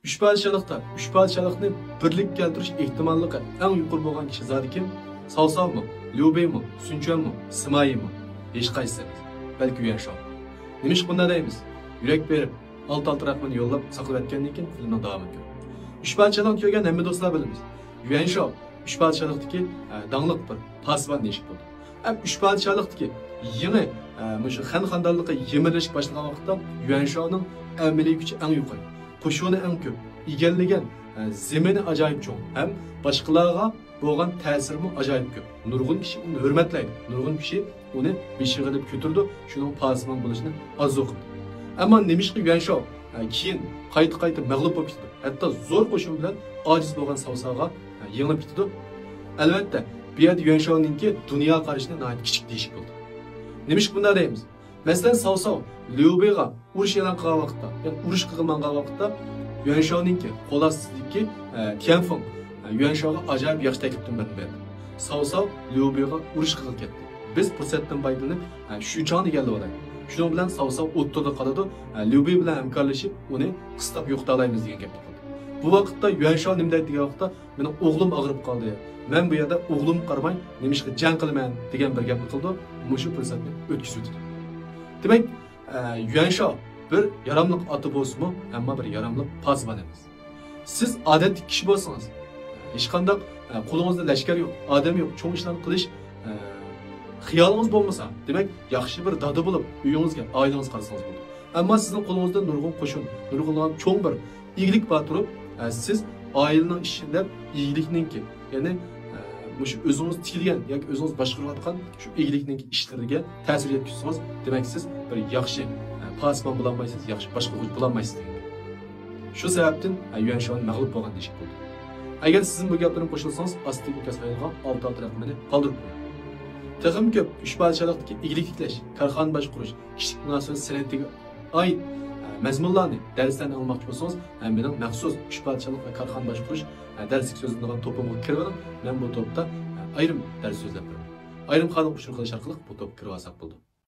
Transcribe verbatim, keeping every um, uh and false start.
ئۈچ پادىشاھلىقتا ئۈچ پادىشاھلىقنى بىرلىككە كەلتۈرۈش ئېھتىماللىقى ئەڭ يۇقىرى بولغان كىشى زادى كىم؟ ساۋساۋمۇ، ليۇبېيمۇ، سۈنچۈەنمۇ، سىمايىمۇ؟ ھېچقايسىسى ئەمەس. بەلكى يۈەنشاۋ. نېمىشقا بۇنداق دەيمىز؟ يۈرەك بېرىپ، ئالتە ئالتە رەقىمىنى يوللاپ ساقلىۋەتكەندىن كېيىن فىلىمنىڭ داۋامىنى كۆرۈڭ. ئۈچ پادىشاھلىقنى كۆرگەن ھەممە دوستلار بىلىمىز. يۈەنشاۋ ئۈچ پادىشاھلىقتىكى، ئە، داڭلىق بىر پاسىبان دېيىشكە بولىدۇ. ھەم ئۈچ پادىشاھلىقتىكى يېڭى، ئە، مۇشۇ خەن خاندانلىقى يىمىرىلىشكە باشلىغان ۋاقىتتا يۈەنشاۋنىڭ ئەمەلىي كۈچى ئەڭ يۇقىرى، قوشۇنى ئەڭ كۆپ، ئىگىلىگەن، ئە، زېمىنى ئاجايىپ چوڭ ھەم باشقىلارغا بولغان تەسىرىمۇ ئاجايىپ كۆپ. نۇرغۇن كىشى ئۇنى ھۆرمەتلەيدۇ، نۇرغۇن كىشى ئۇنى بېشىغا ئېلىپ كۆتۈرىدۇ، شۇنىڭ پاسىبان بولۇشىنى ئارزۇ قىلىدۇ. ئەمما نېمىشقا يۈەنشاۋ، ئە، كېيىن قايتا-قايتا مەغلۇپ بولۇپ كېتىدۇ؟ ھەتتا زور قوشۇن بىلەن ئاجىز بولغان ساۋساۋغا، ئە، يېڭىلىپ كېتىدۇ. ئەلۋەتتە، بۇ يەردە يۈەنشاۋنىڭكى دۇنيا قارىشىنى ناھايىتى كىچىك دېيىشكە بولىدۇ. نېمىشقا بۇنداق دەيمىز؟ مەسىلەن، ساۋساۋ ليۇبېيغا ئۇرۇش ئېلان قىلغان ۋاقىتتا، يەنى ئۇرۇش قىلغىلى ماڭغان ۋاقىتتا، يۈەنشاۋنىڭكى قول ئاستىدىكى، ئە، تيەنفېڭ، ئە، يۈەنشاۋغا ئاجايىپ ياخشى تەكلىپنى بەرگەن. ساۋساۋ ليۇبېيغا ئۇرۇش قىلغىلى كەتتى. بىز پۇرسەتتىن پايدىلىنىپ، ئە، شۈچاڭنى ئىگىلىۋالايلى. شۇنىڭ بىلەن ساۋساۋ ئوتتۇرىدا قالىدۇ، ئە، ليۇبېي بىلەن ھەمكارلىشىپ ئۇنى قىستاپ يوقىتالايمىز دېگەن گەپنى قىلدى. بۇ ۋاقىتتا يۈەنشاۋ نېمە دەيدۇ دېگەن ۋاقىتتا، مېنىڭ ئوغلۇم ئاغرىپ قالدى. مەن بۇ يەردە ئوغلۇمغا قارىماي نېمىشقا جەڭ قىلىمەن دېگەن بىر گەپنى قىلىدۇ، مۇشۇ پۇرسەتنى ئۆتكۈزۈۋېتىدۇ. دېمەك، ئە، يۈەنشاۋ بىر ياراملىق ئاتا بولسىمۇ، ئەمما بىر ياراملىق پاسىبان ئەمەس. سىز ئادەتتىكى كىشى بولسىڭىز، ھېچقانداق، ئە، قولىڭىزدا لەشكەر يوق، ئادەم يوق، چوڭ ئىشلارنى قىلىش، ئە، خىيالىڭىز بولمىسا، دېمەك، ياخشى بىر دادا بولۇپ، ئۆيىڭىزگە، ئائىلىڭىزگە قارىسىڭىز بولىدۇ. ئەمما سىزنىڭ قولىڭىزدا نۇرغۇن قوشۇن، نۇرغۇنلىغان چوڭ بىر ئىگىلىك بار تۇرۇپ، ئە، سىز ئائىلىنىڭ ئىشىنى دەپ ئىگىلىكنىڭكى، يەنى، ئە، مۇشۇ ئۆزىڭىز تىكلىگەن ياكى ئۆزىڭىز باشقۇرۇۋاتقان شۇ ئىگىلىكنىڭكى ئىشلىرىگە تەسىر يەتكۈزسىڭىز، دېمەك، سىز بىر ياخشى، ئە، پاسىبان بولالمايسىز، ياخشى باشقۇرغۇچى بولالمايسىز دېگەن گەپ. شۇ سەۋەبتىن، ئە، يۈەنشاۋ مەغلۇپ بولغان دېيىشكە بولىدۇ. ئەگەر سىز بۇ گەپلىرىمنى قوشۇلسىڭىز، ئاستىدىكى ئىنكاس فايلىغا ئالتە ئالتە رەقىمىنى قالدۇرۇپ قويۇڭ. تېخىمۇ كۆپ ئۈچ پادىشاھلىقتىكى ئىگىلىك تىكلەش، كارخانا باشقۇرۇش، كىشىلىك مۇناسىۋەت سەنئىتىگە ئائىت، ئە، مەزمۇنلارنى، دەرسلەرنى ئاڭلىماقچى بولسىڭىز، ھە، مېنىڭ مەخسۇس ئۈچ پادىشاھلىق ۋە كارخانا باشقۇرۇش، ھە، دەرسلىك سۆزلىنىدىغان توپۇمغا كىرىۋېلىڭ. مەن بۇ توپتا، ھە، ئايرىم دەرس سۆزلەپ بېرىمەن. ئايرىم قانۇن ئۇچۇر قىلىش ئارقىلىق بۇ توپقا كىرىۋالساق بولىدۇ.